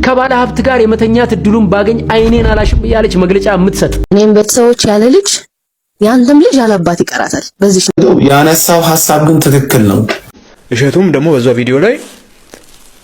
ከባለ ሀብት ጋር የመተኛት እድሉን ባገኝ አይኔን አላሽም እያለች መግለጫ የምትሰጥ፣ እኔም ቤተሰቦች ያለ ልጅ ያንተም ልጅ ያለ አባት ይቀራታል። በዚህ ያነሳው ሀሳብ ግን ትክክል ነው። እሸቱም ደግሞ በዛ ቪዲዮ ላይ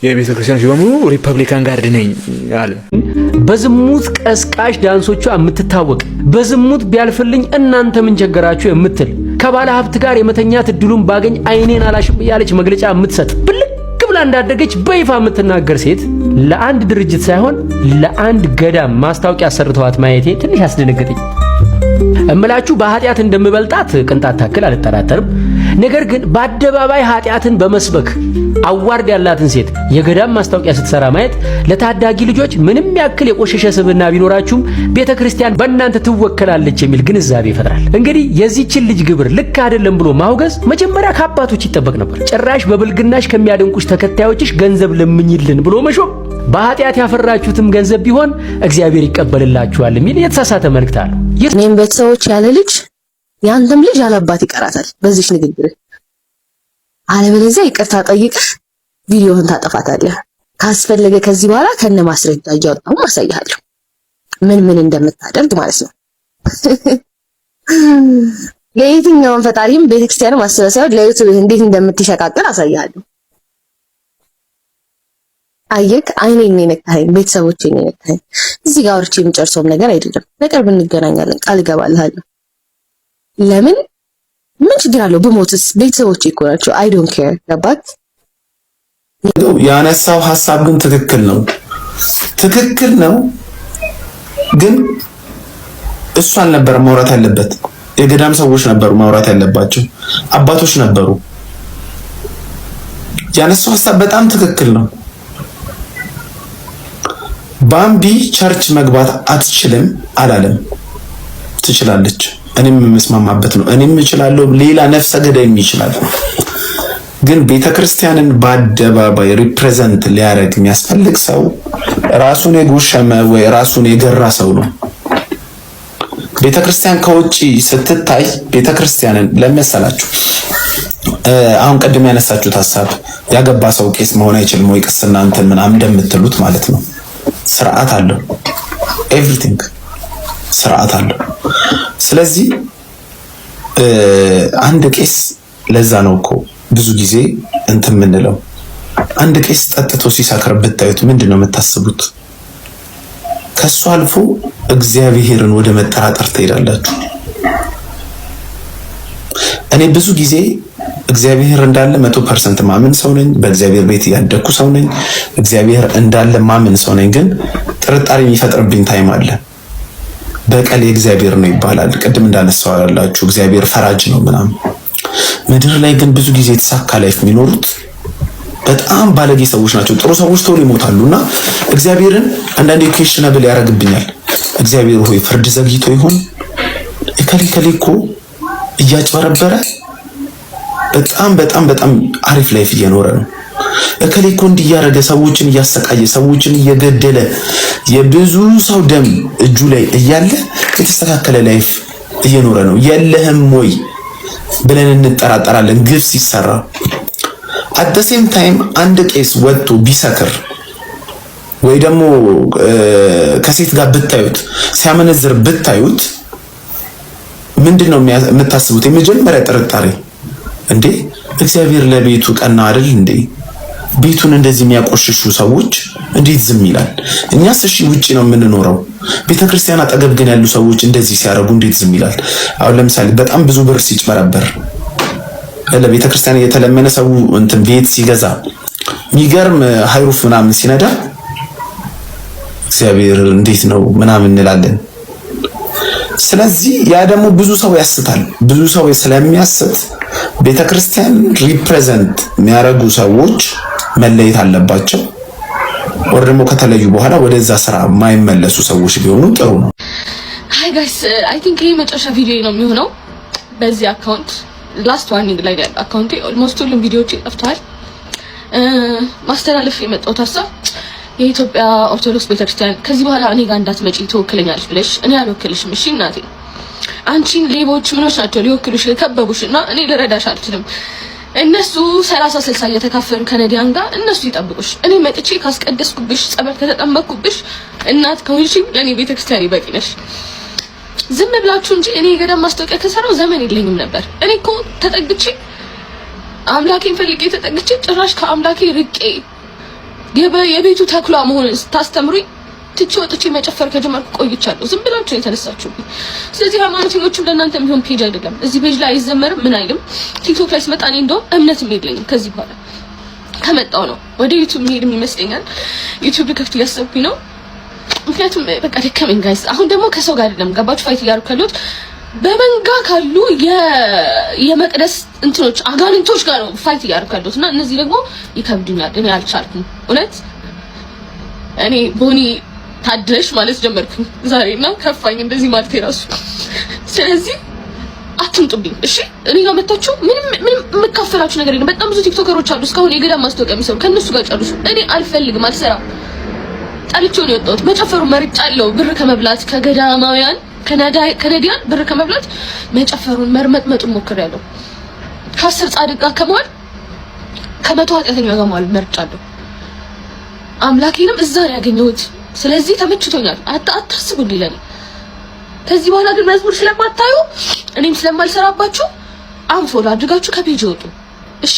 የቤተ ክርስቲያኖች በሙሉ Republican Guard ነኝ አለ። በዝሙት ቀስቃሽ ዳንሶቿ የምትታወቅ፣ በዝሙት ቢያልፍልኝ እናንተ ምን ቸገራችሁ የምትል፣ ከባለ ሀብት ጋር የመተኛት እድሉን ባገኝ አይኔን አላሽም እያለች መግለጫ የምትሰጥ፣ ብልግ ብላ እንዳደገች በይፋ የምትናገር ሴት ለአንድ ድርጅት ሳይሆን ለአንድ ገዳም ማስታወቂያ አሰርተዋት ማየቴ ትንሽ አስደነገጠኝ። እምላችሁ በኃጢአት እንደምበልጣት ቅንጣት ታክል አልጠራጠርም። ነገር ግን በአደባባይ ኃጢአትን በመስበክ award ያላትን ሴት የገዳም ማስታወቂያ ስትሰራ ማየት ለታዳጊ ልጆች ምንም ያክል የቆሸሸ ስብዕና ቢኖራችሁም ቤተ ክርስቲያን በእናንተ ትወከላለች የሚል ግንዛቤ ይፈጥራል። እንግዲህ የዚችን ልጅ ግብር ልክ አይደለም ብሎ ማውገዝ መጀመሪያ ከአባቶች ይጠበቅ ነበር። ጭራሽ በብልግናሽ ከሚያደንቁሽ ተከታዮችሽ ገንዘብ ለምኝልን ብሎ መሾም በኃጢአት ያፈራችሁትም ገንዘብ ቢሆን እግዚአብሔር ይቀበልላችኋል የሚል የተሳሳተ መልእክት አለው። እኔም ቤተሰቦች ያለ ልጅ ያንተም ልጅ ያለ አባት ይቀራታል በዚህ ንግግር። አለበለዚያ ይቅርታ ጠይቀህ ቪዲዮህን ታጠፋታለህ። ካስፈለገ ከዚህ በኋላ ከነ ማስረጃ እያወጣሁ አሳይሃለሁ ምን ምን እንደምታደርግ ማለት ነው። ለየትኛውን ፈጣሪም ቤተክርስቲያንም አስበህ ሳይሆን ለ YouTube እንዴት እንደምትሸቃቅል አሳይሃለሁ። አየክ፣ አይኔን ነው የነካኸኝ፣ ቤተሰቦቼን ነው የነካኸኝ። እዚህ ጋር አውርቼ የምጨርሰውም ነገር አይደለም። በቅርብ እንገናኛለን፣ ቃል እገባልሃለሁ። ለምን ምን ችግር አለው? ብሞትስ ቤተሰቦቼ እኮ ናቸው። I don't care፣ ገባክ? ያነሳው ሀሳብ ግን ትክክል ነው፣ ትክክል ነው። ግን እሱ አልነበረም ማውራት ያለበት። የገዳም ሰዎች ነበሩ ማውራት ያለባቸው፣ አባቶች ነበሩ። ያነሳው ሀሳብ በጣም ትክክል ነው። ባምቢ church መግባት አትችልም አላለም። ትችላለች። እኔም የምስማማበት ነው። እኔም እችላለሁ፣ ሌላ ነፍሰ ገዳይም ይችላል። ግን ቤተክርስቲያንን በአደባባይ represent ሊያደርግ የሚያስፈልግ ሰው ራሱን የጎሸመ ወይ ራሱን የገራ ሰው ነው። ቤተክርስቲያን ከውጪ ስትታይ ቤተክርስቲያንን ለመሰላችሁ አሁን ቅድም ያነሳችሁት ሀሳብ ያገባ ሰው ቄስ መሆን አይችልም ወይ ቅስና እንትን ምናምን እንደምትሉት ማለት ነው። ስርዓት አለው፣ everything ስርዓት አለው። ስለዚህ አንድ ቄስ፣ ለዛ ነው እኮ ብዙ ጊዜ እንትን የምንለው፣ አንድ ቄስ ጠጥቶ ሲሰክር ብታዩት ምንድን ነው የምታስቡት? ከሱ አልፎ እግዚአብሔርን ወደ መጠራጠር ትሄዳላችሁ። እኔ ብዙ ጊዜ እግዚአብሔር እንዳለ 100% ማምን ሰው ነኝ። በእግዚአብሔር ቤት ያደግኩ ሰው ነኝ። እግዚአብሔር እንዳለ ማምን ሰው ነኝ። ግን ጥርጣሬ የሚፈጥርብኝ time አለ። በቀል የእግዚአብሔር ነው ይባላል። ቅድም እንዳነሳው እግዚአብሔር ፈራጅ ነው ምናምን። ምድር ላይ ግን ብዙ ጊዜ የተሳካ life የሚኖሩት በጣም ባለጌ ሰዎች ናቸው። ጥሩ ሰዎች ቶሎ ይሞታሉ እና እግዚአብሔርን አንዳንዴ questionable ያደርግብኛል። እግዚአብሔር ሆይ ፍርድ ዘግይቶ ይሆን? እከሌ እከሌ እኮ እያጭበረበረ በጣም በጣም በጣም አሪፍ life እየኖረ ነው። እከሌ እኮ እንዲህ እያደረገ ሰዎችን እያሰቃየ ሰዎችን እየገደለ የብዙ ሰው ደም እጁ ላይ እያለ የተስተካከለ life እየኖረ ነው። የለህም ወይ ብለን እንጠራጠራለን ግፍ ሲሰራ። At the same time አንድ ቄስ ወጥቶ ቢሰክር ወይ ደግሞ ከሴት ጋር ብታዩት፣ ሲያመነዝር ብታዩት ምንድን ነው የምታስቡት? የመጀመሪያ ጥርጣሬ እንዴ እግዚአብሔር ለቤቱ ቀና አይደል እንዴ? ቤቱን እንደዚህ የሚያቆሽሹ ሰዎች እንዴት ዝም ይላል? እኛስ እሺ ውጪ ነው የምንኖረው። ቤተክርስቲያን አጠገብ ግን ያሉ ሰዎች እንደዚህ ሲያደርጉ እንዴት ዝም ይላል? አሁን ለምሳሌ በጣም ብዙ ብር ሲጭበረበር፣ ለቤተክርስቲያን እየተለመነ ሰው እንትን ቤት ሲገዛ፣ የሚገርም high roof ምናምን ሲነዳ እግዚአብሔር እንዴት ነው ምናምን እንላለን። ስለዚህ ያ ደግሞ ብዙ ሰው ያስታል። ብዙ ሰው ስለሚያስት ቤተክርስቲያን represent የሚያደርጉ ሰዎች መለየት አለባቸው። ወር ደግሞ ከተለዩ በኋላ ወደዛ ስራ የማይመለሱ ሰዎች ቢሆኑ ጥሩ ነው። Hi guys, I think ይሄ መጨረሻ ቪዲዮ ነው የሚሆነው በዚህ account። Last warning ላይ ያለው account ኤ almost ሁሉም ቪዲዮዎች ጠፍተዋል። ማስተላለፍ የመጣሁት ሀሳብ የኢትዮጵያ ኦርቶዶክስ ቤተክርስቲያን ከዚህ በኋላ እኔ ጋር እንዳትመጪ ትወክለኛለች ብለሽ፣ እኔ አልወክልሽም። እሺ እናቴ፣ አንቺን ሌቦች ምኖች ናቸው ሊወክሉሽ የከበቡሽ እና እኔ ልረዳሽ አልችልም። እነሱ 30 60 እየተካፈሉ ከነዲያን ጋር እነሱ ይጠብቁሽ። እኔ መጥቼ ካስቀደስኩብሽ፣ ጸበል ከተጠመቅኩብሽ፣ እናት ከሆንሽ ለእኔ ቤተክርስቲያን ይበቂ ነሽ። ዝም ብላችሁ እንጂ እኔ የገዳም ማስታወቂያ ከሰራው ዘመን የለኝም ነበር። እኔ እኮ ተጠግቼ፣ አምላኬን ፈልጌ ተጠግቼ፣ ጭራሽ ከአምላኬ ርቄ የቤቱ ተኩላ መሆንን ስታስተምሩኝ ትቼ ወጥቼ መጨፈር ከጀመርኩ ቆይቻለሁ። ዝም ብላችሁ ነው የተነሳችሁብኝ። ስለዚህ ሃይማኖተኞችም ለእናንተ የሚሆን page አይደለም። እዚህ page ላይ አይዘመርም፣ ምን አይልም። ቲክቶክ ላይ ስመጣ እኔ እንደውም እምነትም የለኝም። ከዚህ በኋላ ከመጣው ነው ወደ ዩቲዩብ መሄድም ይመስለኛል። ዩቲዩብ ልከፍት እያሰብኩኝ ነው። ምክንያቱም በቃ ደከመኝ guys። አሁን ደግሞ ከሰው ጋር አይደለም፣ ገባችሁ? Fight እያደረኩ ያለሁት በመንጋ ካሉ የመቅደስ እንትኖች አጋንንቶች ጋር ነው fight እያደረኩ ያለሁት እና እነዚህ ደግሞ ይከብዱኛል። እኔ አልቻልኩም። እውነት እኔ ቦኒ ታድለሽ ማለት ጀመርኩኝ ዛሬና ከፋኝ እንደዚህ ማለት የራሱ። ስለዚህ አትምጡብኝ፣ እሺ? እኔ ጋር መታችሁ ምንም ምንም የምካፈላችሁ ነገር የለም። በጣም ብዙ ቲክቶከሮች አሉ እስካሁን የገዳም ማስታወቂያ የሚሰሩ፣ ከእነሱ ጋር ጨርሱ። እኔ አልፈልግም፣ አልሰራም። ጠልቼው ነው የወጣሁት። መጨፈሩ መርጫለሁ። ብር ከመብላት፣ ከገዳማውያን ከነዲያን ብር ከመብላት መጨፈሩን መርመጥመጡን ሞክሬያለሁ። ከ10 ጻድቅ ጋር ከመዋል ከ100 ኃጢአተኛ ጋር መዋል መርጫለሁ። አምላኬንም እዛ ነው ያገኘሁት። ስለዚህ ተመችቶኛል። አታስቡልኝ ለኔ። ከዚህ በኋላ ግን መዝሙር ስለማታዩ እኔም ስለማልሰራባችሁ unfollow አድርጋችሁ ከ page ወጡ። እሺ፣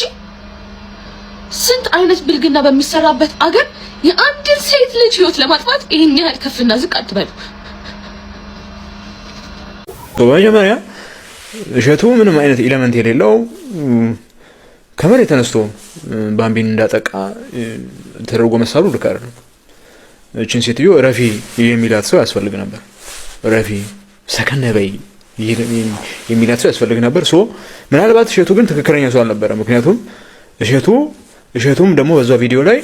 ስንት አይነት ብልግና በሚሰራበት አገር የአንድን ሴት ልጅ ህይወት ለማጥፋት ይህን ያህል ከፍና ዝቅ አትበሉ። በመጀመሪያ እሸቱ ምንም አይነት element የሌለው ከመሬት ተነስቶ ባምቢን እንዳጠቃ ተደርጎ መሳሉ ልክ አይደለም። እችን ሴትዮ ረፊ የሚላት ሰው ያስፈልግ ነበር። ረፊ፣ ሰከነ በይ የሚላት ሰው ያስፈልግ ነበር። So ምናልባት እሸቱ ግን ትክክለኛ ሰው አልነበረ። ምክንያቱም እሸቱም ደግሞ በዛ ቪዲዮ ላይ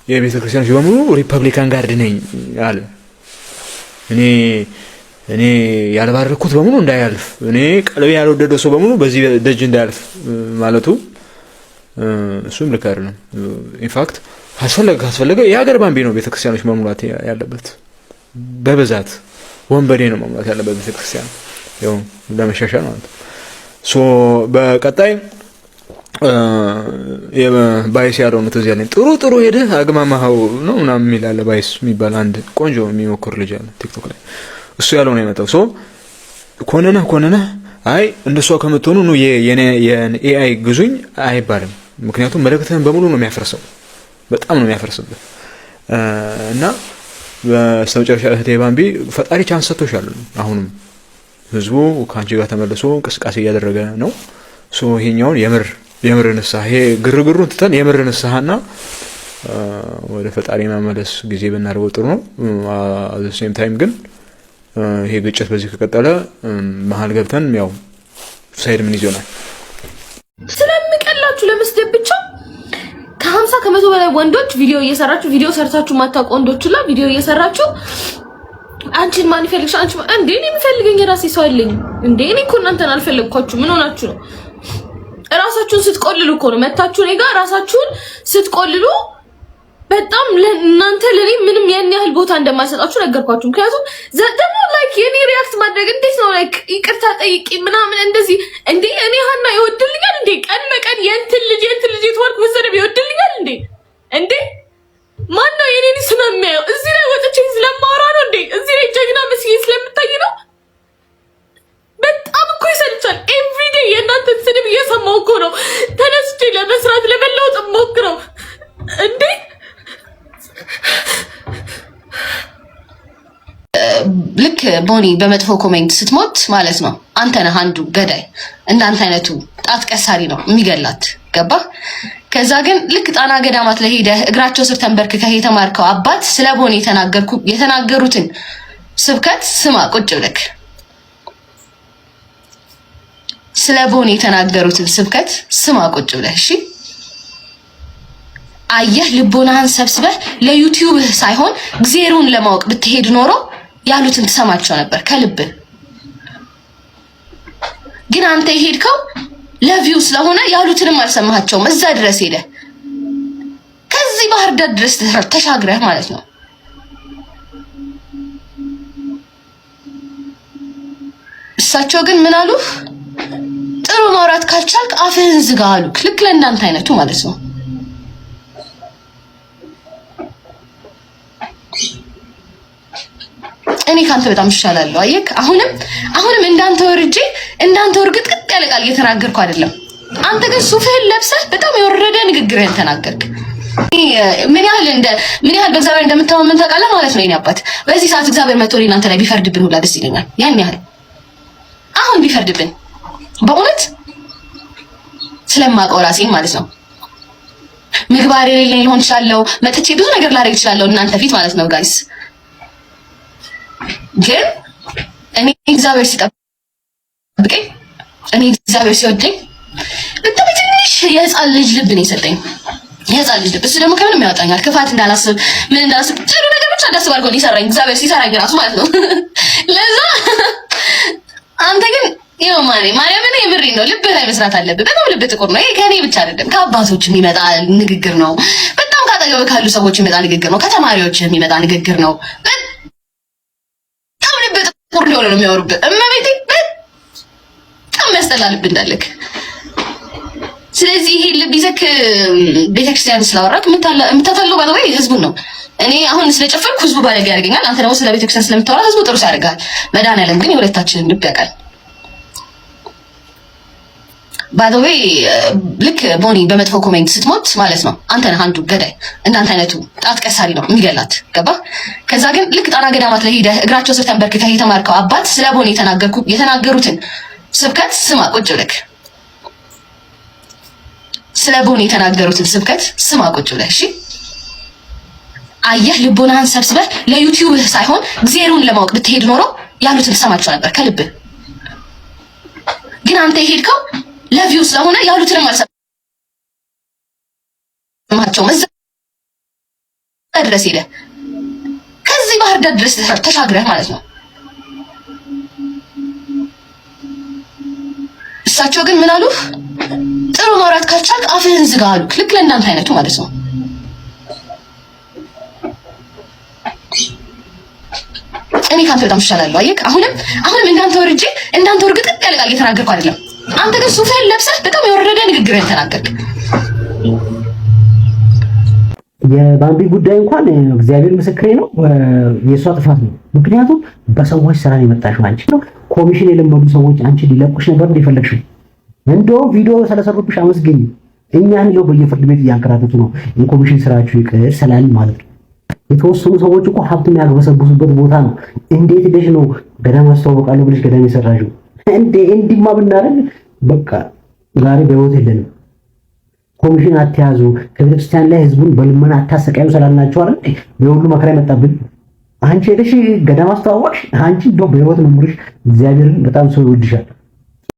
የቤተ ክርስቲያኖች በሙሉ Republican Guard ነኝ አለ። እኔ ያልባረኩት በሙሉ እንዳያልፍ፣ እኔ ቀልቤ ያልወደደው ሰው በሙሉ በዚህ ደጅ እንዳያልፍ ማለቱ እሱም ልክ አይደለም። In fact ካስፈለገ ካስፈለገ የሀገር ባምቢ ነው ቤተክርስቲያኖች መሙላት ያለበት፣ በብዛት ወንበዴ ነው መሙላት ያለበት ቤተክርስቲያን፣ ያው ለመሻሻል ማለት ነው። So በቀጣይ ባይስ ያለው ነው ትዝ ያለኝ። ጥሩ ጥሩ ሄደህ አግማማኸው ነው ምናምን የሚል አለ። ባይስ የሚባል አንድ ቆንጆ የሚሞክር ልጅ አለ ቲክቶክ ላይ፣ እሱ ያለው ነው የመጣው። So ኮነነህ ኮነነህ አይ እንደሷ ከምትሆኑ ኑ የ AI ግዙኝ አይባልም። ምክንያቱም መልእክትህን በሙሉ ነው የሚያፈርሰው፣ በጣም ነው የሚያፈርስብህ። እና በስተመጨረሻ እህቴ ባምቢ ፈጣሪ chance ሰጥቶሻል። አሁንም ህዝቡ ከአንቺ ጋር ተመልሶ እንቅስቃሴ እያደረገ ነው። So ይሄኛውን የምር የምር ንስሐ፣ ይሄ ግርግሩን ትተን የምር ንስሐና ወደ ፈጣሪ መመለስ ጊዜ ብናደርገው ጥሩ ነው። Same time ግን ይሄ ግጭት በዚህ ከቀጠለ መሀል ገብተን ያው side ምን ይዞናል። ስለምቀላችሁ ለመስደብ ብቻ ከ50% በላይ ወንዶች ቪዲዮ እየሰራችሁ፣ ቪዲዮ ሰርታችሁ ማታውቁ ወንዶች ሁላ ቪዲዮ እየሰራችሁ አንቺን ማን ይፈልግሽ? አንቺ እንዴ፣ እኔ የሚፈልገኝ የራሴ ሰው አለኝ እንዴ? እኔ እኮ እናንተን አልፈለግኳችሁ። ምን ሆናችሁ ነው? ራሳችሁን ስትቆልሉ እኮ ነው መታችሁ እኔ ጋር ራሳችሁን ስትቆልሉ በጣም እናንተ ለኔ ምንም ያን ያህል ቦታ እንደማልሰጣችሁ ነገርኳችሁ። ምክንያቱም ደግሞ like የኔ react ማድረግ እንዴት ነው፣ like ይቅርታ ጠይቂ ምናምን እንደዚህ እንዴ፣ እኔ ሀና ይወድልኛል እንዴ? ቀን በቀን የእንትን ልጅ የእንትን ልጅ የተባልኩ መሰደብ ይወድልኛል እንዴ? እንዴ፣ ማን ነው የኔን ስም የሚያየው? እዚህ ላይ ወጥቼ ስለማወራ ነው እንዴ? እዚህ ላይ ጀግና መስዬ ስለምታይ ነው? በጣም እኮ ይሰልቻል። Everyday የእናንተን ስድብ እየሰማሁ እኮ ነው ተነስቼ ለመስራት ለመለወጥ ሞክረው እንዴ። ልክ ቦኒ በመጥፎ comment ስትሞት ማለት ነው፣ አንተ ነህ አንዱ ገዳይ። እንዳንተ አይነቱ ጣት ቀሳሪ ነው የሚገላት። ገባ? ከዛ ግን ልክ ጣና ገዳማት ላይ ሄደህ እግራቸው ስር ተንበርክከህ የተማርከው አባት ስለ ቦኒ የተናገሩትን ስብከት ስማ ቁጭ ብለህ። ስለ ቦኒ የተናገሩትን ስብከት ስማ ቁጭ ብለህ። እሺ አየህ፣ ልቦናህን ሰብስበህ ለዩቲዩብህ ሳይሆን እግዜሩን ለማወቅ ብትሄድ ኖሮ ያሉትን ትሰማቸው ነበር ከልብህ። ግን አንተ የሄድከው ለ view ስለሆነ ያሉትንም አልሰማሃቸውም። እዛ ድረስ ሄደህ ከዚህ ባህር ዳር ድረስ ተሻግረህ ማለት ነው። እሳቸው ግን ምን አሉ? ጥሩ ማውራት ካልቻልክ አፍህን ዝጋ አሉክ። ልክ ለእናንተ አይነቱ ማለት ነው። እኔ ካንተ በጣም እሻላለሁ። አየክ፣ አሁንም አሁንም እንዳንተ ወርጄ እንዳንተ እርግጥቅጥ ያለ ቃል እየተናገርኩ አይደለም። አንተ ግን ሱፍህን ለብሰህ በጣም የወረደ ንግግርህን ተናገርክ። ምን ያህል እንደ ምን ያህል በእግዚአብሔር እንደምተማመን ታውቃለህ ማለት ነው። የእኔ አባት በዚህ ሰዓት እግዚአብሔር መጥቶ እናንተ ላይ ቢፈርድብን ሁላ ደስ ይለኛል። ያን ያህል አሁን ቢፈርድብን በእውነት ስለማውቀው ራሴን ማለት ነው። ምግባር የሌለኝ ሊሆን እችላለሁ። መጥቼ ብዙ ነገር ላደርግ እችላለሁ እናንተ ፊት ማለት ነው guys። ግን እኔ እግዚአብሔር ሲጠብቀኝ፣ እኔ እግዚአብሔር ሲወደኝ በጣም ትንሽ የህፃን ልጅ ልብ ነው የሰጠኝ። የህፃን ልጅ ልብ። እሱ ደግሞ ከምንም ያወጣኛል። ክፋት እንዳላስብ ምን እንዳላስብ ጥሩ ነገር ብቻ እንዳስብ አድርጎ ነው የሰራኝ እግዚአብሔር ሲሰራኝ ራሱ ማለት ነው። ለዛ አንተ ግን ይኸው ማሬ ማርያምን የምሬን ነው። ልብህ ላይ መስራት አለብህ። በጣም ልብህ ጥቁር ነው። ይሄ ከእኔ ብቻ አይደለም ከአባቶች የሚመጣ ንግግር ነው። በጣም ካጠገብህ ካሉ ሰዎች የሚመጣ ንግግር ነው። ከተማሪዎች የሚመጣ ንግግር ነው። በጣም ልብህ ጥቁር እንደሆነ ነው የሚያወሩብህ። እመቤቴ በጣም የሚያስጠላ ልብ እንዳለክ። ስለዚህ ይሄ ልብ ይዘክ ቤተክርስቲያን ስላወራክ የምታታለው by the way ህዝቡን ነው። እኔ አሁን ስለጨፈርኩ ህዝቡ ባለጌ ያደርገኛል። አንተ ደግሞ ስለ ቤተክርስቲያን ስለምታወራ ህዝቡ ጥሩ ያደርጋል። መድኃኒዓለም ግን የሁለታችንን ልብ ያውቃል። By the way ልክ ቦኒ በመጥፎ comment ስትሞት ማለት ነው አንተ ነህ አንዱ ገዳይ። እንዳንተ አይነቱ ጣት ቀሳሪ ነው የሚገላት። ገባ? ከዛ ግን ልክ ጣና ገዳማት ላይ ሄደህ እግራቸው ስር ተንበርክከህ የተማርከው አባት ስለ ቦኒ የተናገሩትን ስብከት ስማ ቁጭ ብለህ። ስለ ቦኒ የተናገሩትን ስብከት ስማ ቁጭ ብለህ። እሺ አየህ፣ ልቦናህን ሰብስበህ ለዩቲዩብህ ሳይሆን እግዚአብሔርን ለማወቅ ብትሄድ ኖሮ ያሉትን ትሰማቸው ነበር ከልብህ። ግን አንተ የሄድከው ለ view ስለሆነ ያሉትንም አልሰማቸውም። እዛ ድረስ ሄደህ ከዚህ ባህር ዳር ድረስ ተሻግረህ ማለት ነው። እሳቸው ግን ምን አሉ? ጥሩ ማውራት ካልቻልክ አፍህን ዝጋ አሉክ። ልክ ለእናንተ አይነቱ ማለት ነው። እኔ ካንተ በጣም እሻላለሁ። አየክ፣ አሁንም አሁንም እንዳንተ ወርጄ እንዳንተ እርግጥ ያለ ቃል እየተናገርኩ አይደለም። አንተ ግን ሱፍህን ለብሰህ በጣም የወረደ ንግግርህን ተናገርክ። የባምቢ ጉዳይ እንኳን እግዚአብሔር ምስክሬ ነው፣ የእሷ ጥፋት ነው። ምክንያቱም በሰዎች ስራ ነው የመጣሽው አንቺ። ኮሚሽን የለመዱ ሰዎች አንቺ ሊለቁሽ ነበር እንደፈለግሽው። እንደውም ቪዲዮ ስለሰሩብሽ አመስገኝ። እኛን ይኸው በየፍርድ ቤት እያንከራተቱ ነው። የኮሚሽን ስራችሁ ይቅር ስላልን ማለት ነው። የተወሰኑ ሰዎች እኮ ሀብት የሚያግበሰብሱበት ቦታ ነው። እንዴት ደሽ ነው ገዳም አስተዋውቃለሁ ብለሽ ገዳም የሰራሽው? እንዴ እንዲማ ብናደርግ በቃ ዛሬ በህይወት የለንም። ኮሚሽን አትያዙ፣ ከቤተክርስቲያን ላይ ህዝቡን በልመና አታሰቃዩ ስላልናቸው አይደል የሁሉ መከራ የመጣብን። አንቺ ሄደሽ ገዳም አስተዋወቅሽ። አንቺ እንደው በህይወት መኖርሽ እግዚአብሔርን በጣም ሰው ይወድሻል።